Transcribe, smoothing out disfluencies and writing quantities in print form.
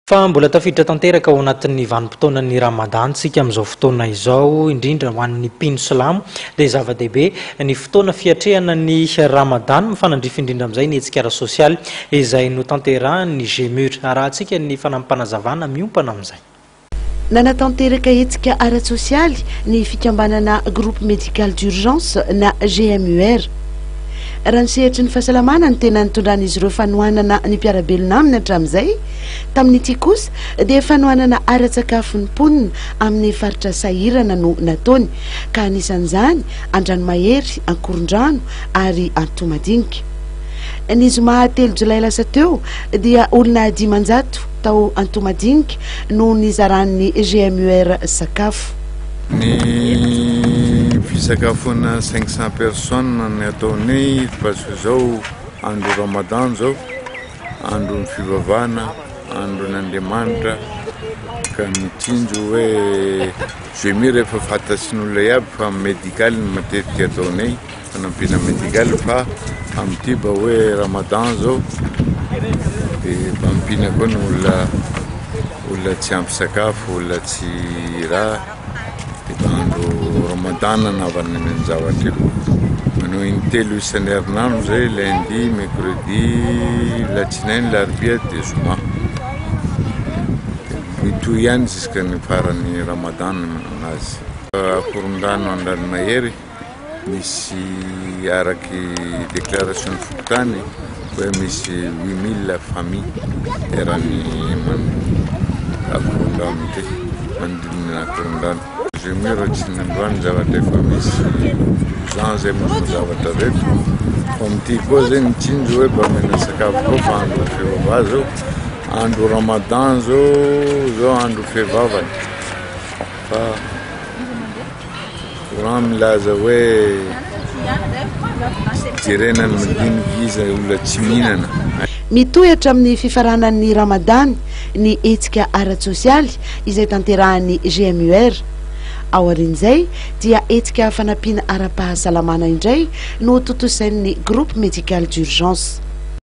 Fa mbola tafiditra tanteraka ao anatin'ny vanim-potoanan'ny Ramadany isika amin'izao fotoana izao, indrindra ho an'ny mpino silamo dia zava-dehibe ny fotoana fiatrehana ny Ramadany, mifanandrify indrindra amin'izay ny hetsika ara-sosialy izay notanterahin'ny GMUR. Arahantsika ny fanampim-panazavana miompana amin'izay. Nanatanteraka hetsika ara-tsosialy ny fikambanana Groupe Médical d'Urgence na GMUR. Raha ny sehatry ny fahasalamana no tena nitondran'izy ireo fanohanana ny mpiara-belona aminy hatramin'izay, tamin'ity kosa dia fanohanana ara-tsakafo ny mponina amin'ny faritra sahirana no nataony, ka anisan'izany Andranomahery, Ankorondrano ary Antohomadinika. Ny zoma 3 jolay lasa teo dia olona 500 tao Antohomadinika no nizaran'ny GMUR sakafo. Ny fisakafoana 500 personnes ny ataonay parce que zao andro ramadan zao, andron'ny fivavahana, andron'Andriamanitra ka mitsinjo hoe GMUR efa fantatry ny olona iaby fa médical no matetika ataonay. Fanampiana médical fa amin'ity mba hoe ramadan zao dia mba ampiana koa ny olona olona tsy ampy sakafo, olona tsy raha dia mba andro ramadan nanaovana an'io zavatra io. Manao intelo isan'herinandro zay lundi, mercredi, latsinainy, larobia dia zoma. Dia mitohy ihany jusqu'à ny faran'ny ramadan ny manao anazy. Akorondrano Andranomahery. Misy araky déclaration ny fokontany hoe misy 8000 famille eran'ny Ankorondrano ity, manodidina an'Ankorondrano. GMUR tsy nandroany zavatra efa misy 12 ans zay manao zavatra reto fa amin'ity koa zay mitsinjo hoe mba omena sakafo koa fa andro fivavaha zao, andro ramadan zao, zao andro fivavana fa Coran milaza hoe jerena ny madinika iza olona tsy mihinana. Mitohy hatramin'ny fifaranan'ny Ramadany ny hetsika ara-tsosialy izay tanterahan'ny GMUR. Aorian'izay dia hetsika fanampiana ara-pahasalamana indray no tontosain'ny Groupe Médical d'Urgence.